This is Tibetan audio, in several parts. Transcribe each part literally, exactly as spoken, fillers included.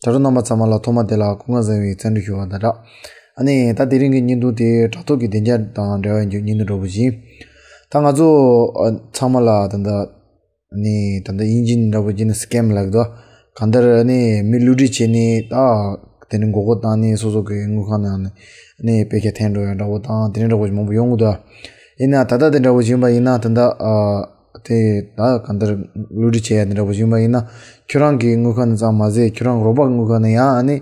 དྲ་གྲོགས་རྣམ་པ་ཚང་མ་ལ་ཐོག་མ་དེ་ལ་སྐུ་ཁམས་བཟང་བའི་འཚམས་འདྲི་ཞུ་བ་དང་སྦྲགས། ཨ་ནི་ད་དེ་རིང་གི་བརྙན་ཐུང་དེ་དྲ་ཐོག་གི་བདེ་འཇགས་དང་འབྲེལ་བ་ཡིན་རྒྱུ་བརྙན་ཐུང་འདྲ་པོ་ཞིག་ཡིན། ད་ང་ཚོ་ཨ་ཚང་མ་ལ་ད་ལྟ་ཨ་ནི་ད་ལྟ་དབྱིན་ཇི་ནས་འདྲ་པོ་བྱས་ན་སི་ཀེམ་ལབ་ཀྱི་འདུག་གང་ལྟར་ཨ་ནི་མི་བསླུ་བྲིད་བྱས་ནས་ད་དེ་ནི་མགོ་སྐོར་བཏང་ནས་སོ་སོ་གི་དངུལ་ཁང་ནང་ནས་ཨ་ནི་པེ་ཁ་འཐེན་འགྲོ་ཡ་འདྲ་པོ་དང་དེ་འདྲ་འདྲ་པོ་མང་པོ་ཡོང་གི་འདུག་ཡིན་ན་ད་ལྟ་དེ་འདྲ་པོ་ཞིག་ཡིན་པ་ཡིན་ན་ད་ལྟ་ཨ། དེ་ད་གང་ལྟར་བསླུ་བྲིད་བྱེད་ཡ་དེ་འདྲ་པོ་ཞིག་ཡིན་པ་ཡིན་ན། ཁྱོད་རང་གི་དངུལ་ཁང་ནས་ཙམ་མ་ཟད་ཁྱོད་རང་རོགས་པ་དངུལ་ཁང་ནས་ཡང་ཨ་ནི་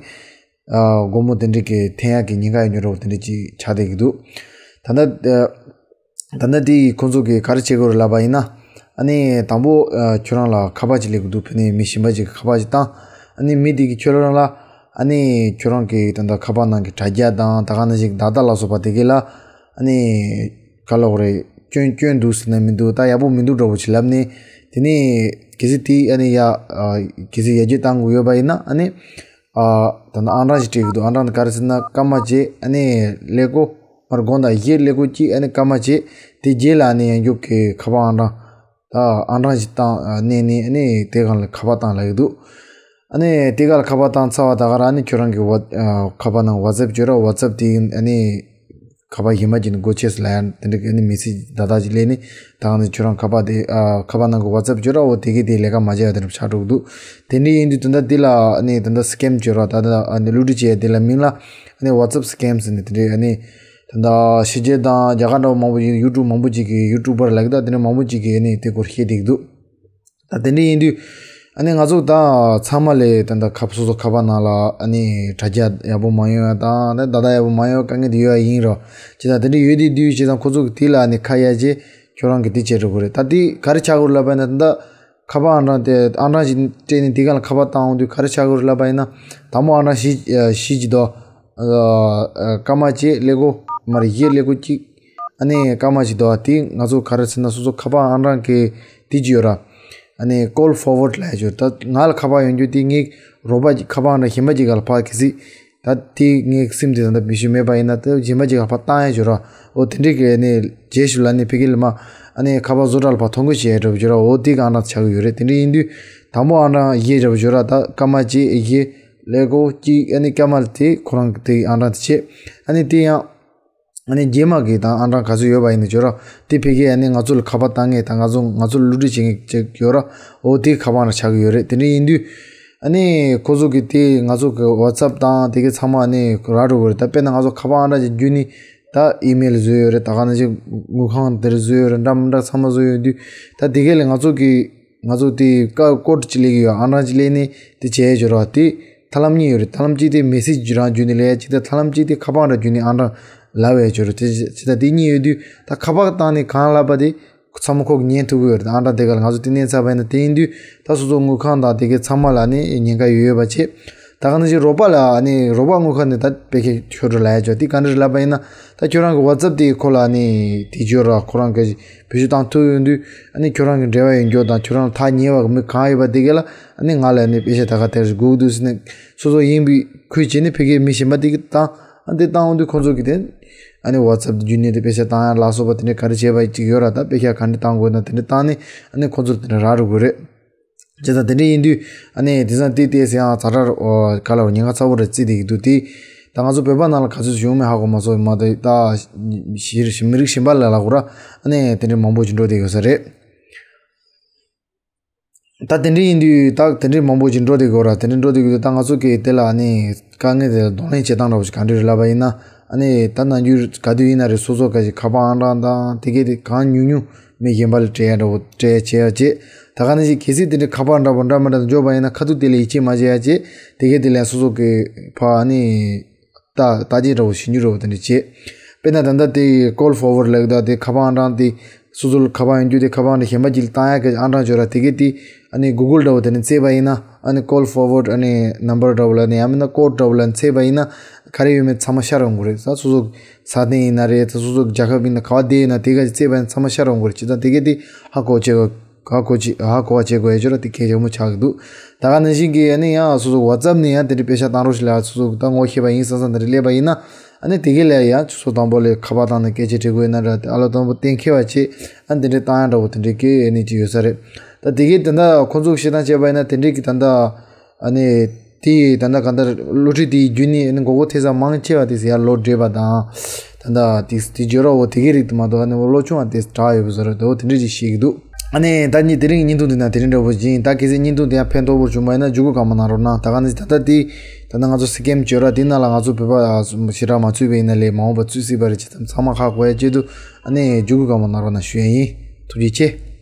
ཨ་སྒོར་མོ་དེ་འདྲ་གི་འཐེན་ཡ་གི་ཉེན་ཁ་ཡོད་འགྲོ་དེ་འདྲ་ཅིག་ཆགས་བསྡད་ཀྱི་འདུག་ད་ལྟ་ཨ་ད་ལྟ་དེ་ཁོང་ཚོ་གིས་ག་རེ་བྱེད་དགོས་རེད་ལབ་པ་ཡིན་ན། ཨ་ནི་དང་པོ་ཨ་ཁྱོད་རང་ལ་ཁ་པར་ཅིག་སླེབས་ཀྱི་འདུག་ཕ་ནས་མི་གཞན་པ་ཅིག་གིས་ཁ་པར་ཅིག་བཏང་། ཨ་ནི་མི་དེ་གིས་ཁྱོད་རང་ལ་ཨ་ནི་ཁྱོད་རང་གི་ད་ལྟ་ཁ་པར་ནང་གི་དྲ་རྒྱ་དང་ད་ག་ནང་བཞིན་ཌ་ཊ་ལ་སོགས་པ་དེ་གའི་ལ་ཨ་ནི་ག་ལབ་དགོས་རེད། སྐྱོན་སྐྱོན་འདུག་ཟེར་ན་མི་འདུག་ད་ཡག་པོ་མི་འདུག་འདྲ་པོ་ཅིག་ལབ་ནས། དེ་ནས་གལ་སྲིད་དེ་ཨ་ནི་ཡ་ཨ་གལ་སྲིད་ཡར་རྒྱས་བཏང་དགོས་ཡོད་པ་ཡིན་ན་ཨ་ནི་ཨ་ད་ནི་ཨང་གྲངས་ཤིག་སྤྲད་ཀྱི་འདུག་ཨང་གྲངས་དེ་ག་རེ་ཟེར་ན་སྐར་མ་བརྒྱད་ཨ་ནི་ཀླད་ཀོར་མར་དགོང་དག་བཞི་ཀླད་ཀོར་གཅིག་ཨ་ནི་སྐར་མ་བརྒྱད། དེ་རྗེས་ལ་ཨ་ནི་ཡང་རྒྱུག་གི་ཁ་པར་ཨང་གྲངས་ད་ཨང་གྲངས་ཤིག་བཏང་ཨ་མནན་ནས་ཨ་ནི་དེ་སྒང་ལ་ཁ་པར་བཏང་ལབ་ཀྱི་འདུག་ཨ་ནི་དེ་སྒང་ལ་ཁ་པར་བཏང་ཚར་བ་ད་ག་རང་ཨ་ནི་ཁྱོད་རང་གི་ཝ་ཨ་ཁ་པར་ནང་ཝ་ཙེབ་བརྗོད་ར་ཝ་ཙེབ་དེ་ཨ་ནི་ཁ་པར་གཞན་པ་ཅིག་ནས་སྒོ་ཕྱེས་ལ་ཡང་དེ་འདྲ་གི་ཨ་ནི་མེ་སེ་ཇི་ད་ལྟ་ཅིག་སླེབས་ནས་ད་ག་ནི་ཁྱོད་རང་ཁ་པར་དེ་ཨ་ཁ་པར་ནང་གི་ཝ་ཙེབ་བརྗོད་ར་འོ་དེ་གི་དེ་ལས་ཀ་མ་བྱས་པ་དེ་འདྲ་ཆགས་འགྲོ་གི་འདུག་དེ་འདྲ་ཡིན་དུས་ད་ལྟ་འདི་ལ་ཨ་ནི་ད་ལྟ་སི་ཀེམ་བརྗོད་ར་ད་ལྟ་ཨ་ནི་བསླུ་བྲིད་བྱས་དེ་ལ་མིང་ལ་ཨ་ནི་ཝ་ཙེབ་སི་ཀེམ་ཟེར་ནས་དེ་འདྲའི་ཨ་ནི་ད་ལྟ་ཕྱི་རྒྱལ་དང་རྒྱ་གར་འདྲ་པོ་མང་པོ་ཡིན་ཡུ་ཊུབ་མང་པོ་ཅིག་གི་ཡུ་ཊུབ་པར་ལབ་ཀྱི་ད་དེ་འདྲ་མང་པོ་ཅིག་གིས་ཨ་ནི་དེ་སྐོར་བཤད་བསྡད་ཀྱི་འདུག་ད་དེ་འདྲ་ཡིན་དུས་ཨ་ནི་ང་ཚོ་ད་ཚང་མ་ལས་ད་ལྟ་ཁ་སོ་སོ་ཁ་པར་ནང་ལ་ཨ་ནི་དྲ་རྒྱ་ཡག་པོ་མ་ཡོང་ཡ་དང་ད་ད་ལྟ་ཡག་པོ་མ་ཡོང་དཀའ་ངལ་དེ་ཡོད་ཡ་ཡིན་རོ། བྱས་ཙང་དེ་འདྲ་ཡོད་དེ་དུས་བྱས་ཙང་ཁོ་ཚོ་གི་དེ་ལ་ཨ་ནི་ཁ་གཡར་རྗེས་ཁྱོད་རང་གི་དེ་བྱེད་འགྲོ་དགོས་རེད། ད་དེ་ག་རེ་ཆགས་དགོས་རེད་ལབ་པ་ཡིན་ན་ད་ལྟ་ཁ་པར་ཨང་གྲངས་དེ་ཨང་གྲངས་ཞིག་སྤྲད་ནས་དེ་ག་ལ་ཁ་པར་བཏང་འོང་དུས་ག་རེ་ཆགས་དགོས་རེད་ལབ་པ་ཡིན་ན་དང་པོ་ཨང་གྲངས་བཞི་བཞི་ཅིག་འདུག་ཨ་སྐར་མ་གཅིག་ཀླད་ཀོར་མར་བཞི་ཀླད་ཀོར་གཅིག་ཨ་ནི་སྐར་མ་ཞིག་འདུག་བ། དེ་ང་ཚོ་ག་རེ་ཟེར་ན་སོ་སོ་ཁ་པར་ཨང་གྲངས་ཀྱི་དེ་ཅིག་ཡོད་ར། ཨ་ནི་ཀོལ་ཕོར་ཝར་ཌི་ལབ་ཡ་ཅིག་ཡོད། ད་ང་ལ་ཁ་པར་ཡོང་རྒྱུ་དེ་ངའི་རོགས་པ་ཁ་པར་ཨང་གྲངས་གཞན་པ་ཅིག་ག་ལ་ཕར་གལ་སྲིད་ད་དེ་ངའི་སིམ་དེ་ད་ལྟ་བེད་སྤྱོད་མེད་པ་ཡིན་ན་ད་གཞན་པ་ཅིག་ག་ལ་ཕར་བཏང་ཡ་ཅིག་ཡོད་ར། འོ་དེ་འདྲའི་གི་ཨ་ནི་རྗེས་སུ་ལ་ནི་ཕ་གི་ལ་མ་ཨ་ནི་ཁ་པར་བཟོ་གྲྭ་ལ་ཕར་ཐོ་འགོད་བྱེད་ཡ་འདྲ་པོ་ཅིག་ཡོད་ར། འོ་དེ་གི་ཨང་གྲངས་ཆགས་ཀྱི་ཡོད་རེད། དེ་འདྲ་ཡིན་དུས་དང་པོ་ཨང་གྲངས་བཞི་འདྲ་པོ་ཅིག་ཡོད་ར། ད་སྐར་མ་གཅིག་བཞི་ཀླད་ཀོར་གཅིག་ཨ་ནི་སྐར་མ་དེ་ཁོ་རང་གི་དེ་ཨང་གྲངས་དེ་བྱས། ཨ་ནི་དེ་ཡང་ཨ་ནི་རྗེས་མ་གི་དང་ཨང་གྲངས་ག་ཚོད་ཡོད་པ་ཡིན་ན་བརྗོད་རོགས། དེ་ཕ་གིའི་ཨ་ནི་ང་ཚོ་ལ་ཁ་པར་བཏང་མཁན་དང་ང་ཚོ་ང་ཚོ་ལ་བསླུ་བྲིད་བྱེད་མཁན་ཅིག་ཡོད་ར། འོ་དེ་ཁ་པར་ཨང་གྲངས་ཆགས་ཀྱི་ཡོད་རེད། དེ་འདྲ་ཡིན་དུས་ཨ་ནི་ཁོ་ཚོ་གི་དེ་ང་ཚོ་གི་ཝ་ཙབ་དང་དེ་གའི་ཚང་མ་ཨ་ནི་རག་འགྲོ་གི་རེད། ད་དཔེར་ན་ང་ཚོ་ཁ་པར་ཨང་གྲངས་ཅིག་བརྒྱུད་ནས་ད་ཨི་མེལ་བཟོས་ཡོད་རེད། ད་ག་ནང་བཞིན་དངུལ་ཁང་དེར་བཟོས་ཡོད་རེད། འདྲ་མི་འདྲ་ཚང་མ་བཟོས་ཡོད་དུས་ད་དེ་གའི་ལས་ང་ཚོ་གི་ང་ཚོ་དེ་ཀ་ཀོཌ་ཅིག་སླེབས་ཀྱི་ཡོད། ཨང་གྲངས་ཅིག་སླེབས་ནས་དེ་བྱས་ཡོད་ར། དེ་ཐབས་ལམ་གཉིས་ཡོད་རེད། ཐབས་ལམ་གཅིག་དེ་མེ་སེ་ཇི་རང་བརྒྱུད་ནས་སླེབས་ཡ་གཅིག་དང་ཐབས་ལམ་གཅིག་དེ་ཁ་པར་རང་བརྒྱུད་ནས་ཨང་གྲངས་ལབ་ཡ་ཡོད་རེད། དེ་ཇི་ལྟར་དེ་གཉིས་ཡོད་དུས་ད་ཁ་པར་བཏང་ནས་གང་ལབ་པ་དེ་ཚང་མ་ཁོ་གིས་ཉན་ཐུབ་ཀྱི་ཡོད་རེད། ཨང་གྲངས་དེ་ག་ལ་ང་ཚོ་དེ་མནན་ཚར་བ་ཡིན་ན། དེ་ཡིན་དུས་ད་སོ་སོ་དངུལ་ཁང་དང་དེ་གའི་ཚང་མ་ལ་ནི་ཉེན་ཁ་ཡོད་ཡོད་པ་བྱས། ད་ག་ནང་བཞིན་རོགས་པ་ལ་ནི་རོགས་པ་དངུལ་ཁང་ནས་ད་དཔེ་ཁྱད་ཆོས་འགྲོ་ལབ་ཡ་ཅོ་དེ་ག་འདྲ་རེད་ལབ་པ་ཡིན་ན། ད་ཁྱོད་རང་གི་ཝ་ཙབ་དེ་ཁོ་ལ་ནི་དེ་བརྗོད་ར། ཁོ་རང་གི་བེད་སྤྱོད་བཏང་ཐུབ་ཡོང་དུས་ཨ་ནི་ཁྱོད་རང་གི་འབྲེལ་བ་ཡོད་རྒྱུ་དང་ཁྱོད་རང་ལ་ཐག་ཉེ་བ་གི་མི་གང་ཡོད་པ་དེ་ག་ལ་ཨ་ནི་ང་ལ་ནི་དཔེ་ཆ་ད་ག་དེར་སྒུག་འདུག་ཟེར་ནས་སོ་སོ་ཡིན་པའི་ཁུལ་བྱས་ནས་ཕ་གིའི་མི་གཞན་པ་དེ་གི་བཏང་། ཨ་དེ་བཏང་འོང་དུས་ཁོ་ཚོ་གི་དེ་ཨ་ནི་ཝ་ཙབ་དེ་བརྒྱུད་ནས་དེ་དཔེ་ཆ་བཏང་ཡ་ལ་སོགས་པ་དེ་འདྲ་ག་རེ་བྱས་པ་ཅིག་ཡོད་ར། ད་དཔེ་ཆ་ག་འདྲ་བཏང་དགོས་ན་དེ་འདྲ་བཏང་ནས་ཨ་ནི་ཁོ་ཚོར་དེ་འདྲ་རག་འགྲོ་དགོས་རེད། བྱས་ཙང་དེ་འདྲ་ཡིན་དུས་ཨ་ནི་དེང་སང་དེ་ལྟས་ཟེར་ཡང་ཛ་དྲག་ག་ལ་ཉེན་ཁ་ཚ་པོ་རེད་བརྩི་བསྡད་ཀྱི་འདུག་དེ་ད་ང་ཚོ་བོད་པ་ནང་ལ་ག་ཚོད་བྱུང་མེད་ཧ་གོ་མ་སོང་། མ་གཏོགས་ད་གཞི་མི་རིགས་གཞན་པ་ལ་ལབ་དགོས་ར། ཨ་ནི་དེ་འདྲ་མང་པོ་ཅིག་འགྲོ་བསྡད་ཡོད་ས་རེད། ད་དེ་འདྲ་ཡིན་དུས་ད་དེ་འདྲ་མང་པོ་ཅིག་འགྲོ་བསྡད་ཀྱི་ཡོད་ར། དེ་འདྲ་འགྲོ་བསྡད་ཀྱི་འདུག་ད་ང་ཚོ་གིས་དེ་ལ་ཨ་ནི་དཀའ་ངལ་དེ་ལ་གདོང་ལེན་བྱེད་སྟངས་འདྲ་པོ་ཞིག་ག་འདྲ་རེད་ལབ་པ་ཡིན་ན། ཨ་ནི་ད་ནམ་རྒྱུན་ག་དུས་ཡིན་ན་རེད། སོ་སོ་ག་ཞིག་ཁ་པར་ཨང་གྲངས་དང་དེ་གས་དེ་གང་ཉུང་ཉུང་མི་གཞན་པ་ལ་སྤྲད་ཡ་འདྲ་པོ་སྤྲད་ཡ་བྱེད་ཡ་བྱེད། ད་ག་ནང་བཞིན་གལ་སྲིད་དེ་འདྲའི་ཁ་པར་འདྲ་པོ་འདྲ་མི་འདྲ་འབྱོར་པ་ཡིན་ན་ཁ་ཐུག་དེ་ལ་ཡིད་ཆེས་མ་བྱེད་ཡ་བྱེད། དེ་གས་དེ་ལ་སོ་སོ་གི་ཕར་ཨ་ནི་ད་ལྟ་དཔྱད་འདྲ་པོ་ཞིབ་འཇུག་འདྲ་པོ་དེ་འདྲ་བྱེད། དཔེར་ན་ད་ལྟ་དེ་ཀོལ་ཕོར་ཝར་ཌི་ལབ་ཀྱི་འདུག་དེ་ཁ་པར་ཨང་གྲངས་དེ་སོ་སོ་ལ་ཁ་པར་ཡོང་རྒྱུ་དེ་ཁ་པར་ཨང་གྲངས་གཞན་པ་ཅིག་ལ་བཏང་ཡ་གི་ཨང་གྲངས་འབྱོར་ར། དེ་གས་དེ་ཨ་ནི་གུ་གལ་འདྲ་པོ་དེ་ནས་བཙལ་བ་ཡིན་ན་ཨ་ནི་ཀོལ་ཕོར་ཝར་ཌི་ཨ་ནི་ནམ་བར་འདྲ་པོ་ལ་ནི་ཡང་མིན་ན་ཀོཌ་འདྲ་པོ་ལ་ནི་བཙལ་བ་ཡིན་ན་ག་རེ་ཡོད་མེད་ཚང་མ་ཤར་ཡོང་གི་རེད། ད་སོ་སོ་ས་སྟེང་ཡིན་ན་རེད། ད་སོ་སོ་རྒྱལ་ཁབ་ཡིན་ན་ག་བ་བསྡད་ཡིན་ན་དེ་ག་ཅིག་བཙལ་བ་ཡིན་ན་ཚང་མ་ཤར་ཡོང་གི་རེད། བྱས་ཙང་དེ་གས་དེ་ཧ་གོ་བྱེད་དགོས། ཧ་གོ་བྱེད་ཧ་གོ་བ་བྱེད་དགོས་ཡ་ཅོ་ར་དེ་གལ་ཆེན་པོ་ཆགས་ཀྱི་འདུག་ད་ག་ནང་བཞིན་གྱི་ཨ་ནི་ཡང་སོ་སོ་ཝ་ཙབ་ནས་ཡང་དེ་འདྲའི་དཔེ་ཆ་བཏང་རོགས་ཞེས་ལ་སོ་སོ་ད་ངོ་ཤེས་པ་ཡིན་བསམ་བསམ་དེ་འདྲ་སླེབས་པ་ཡིན་ན། ཨ་ནི་དེ་གས་ལ་ཡང་ཕྱི་ཕྱོགས་དང་པོ་ལས་ཁ་པར་བཏང་ནས་སྐད་ཆ་དྲི་དགོས་ན་འདྲ། དེ་ཨ་ལོ་དང་པོ་གཏན་འཁེལ་བ་བྱེད། ཨ་ནི་དེ་འདྲའི་བཏང་ཡ་འདྲ་པོ་དེ་འདྲའི་གི་ཨ་ནི་ཅིག་ཡོད་ས་རེད། ད་དེ་གས་དེ་འདྲ་ཁོང་ཚོ་གི་བཤད་སྟངས་བྱས་པ་ཡིན་ན་དེ་འདྲའི་གི་ད་ལྟ་ཨ་ནི་ དེ་ད་ལྟ་ག་འདྲ་བསླུ་བྲིད་དེའི་བརྒྱུད་ནས་ཨ་ནི་མགོ་སྐོར་ཐེབས་ས་མང་ཆེ་བ་དེ་ཟེར་ཡར་ལོག་འགྲོ་བ་དང་། ད་ལྟ་དེ་དེ་བརྗོད་རོགས་འོ་དེ་གའི་རིགས་དེ་མ་གཏོགས་ཨ་ནི་འོ་བློ་ཆུང་བ་དེ་དྲག་ཡོད་པ་བཟོ་འདྲ་འདུག་དེ་འདྲ་ཅིག་བཤད་ཀྱི་འདུག་ཨ་ནི་ད་ནི་དེ་རིང་བརྙན་ཐུང་འདི་ན་དེ་རིང་འདྲ་པོ་ཅིག་ཡིན། ད་གལ་སྲིད་བརྙན་ཐུང་དེ་ཡང་ཕན་ཐོགས་པོ་བྱུང་བ་ཡིན་ན་བརྒྱུད་སྐུར་གང་མང་གནང་རོགས་གནང་། ད་ག་ནི་ད་ལྟ་དེ་ད་ལྟ་ང་ཚོ་སི་ཀེམ་བརྗོད་རོགས་དེ་ནང་ལ་ང་ཚོ་བོད་པ་ཞེ་དྲག་མ་ཚུད་པ་ཡིན་ན་ལས་མ་འོངས་པ་ཚུད་སྲིད་པ་རེད། ཅི་ཙམ་ཚང་མ་ཧ་གོ་ཡ་ཆེད་དུ་ཨ་ནི་བརྒྱུད་སྐུར་གང་མང་གནང་རོགས་གནང་ཞུ་ཡ་ཡིན། ཐུགས་རྗེ་ཆེ།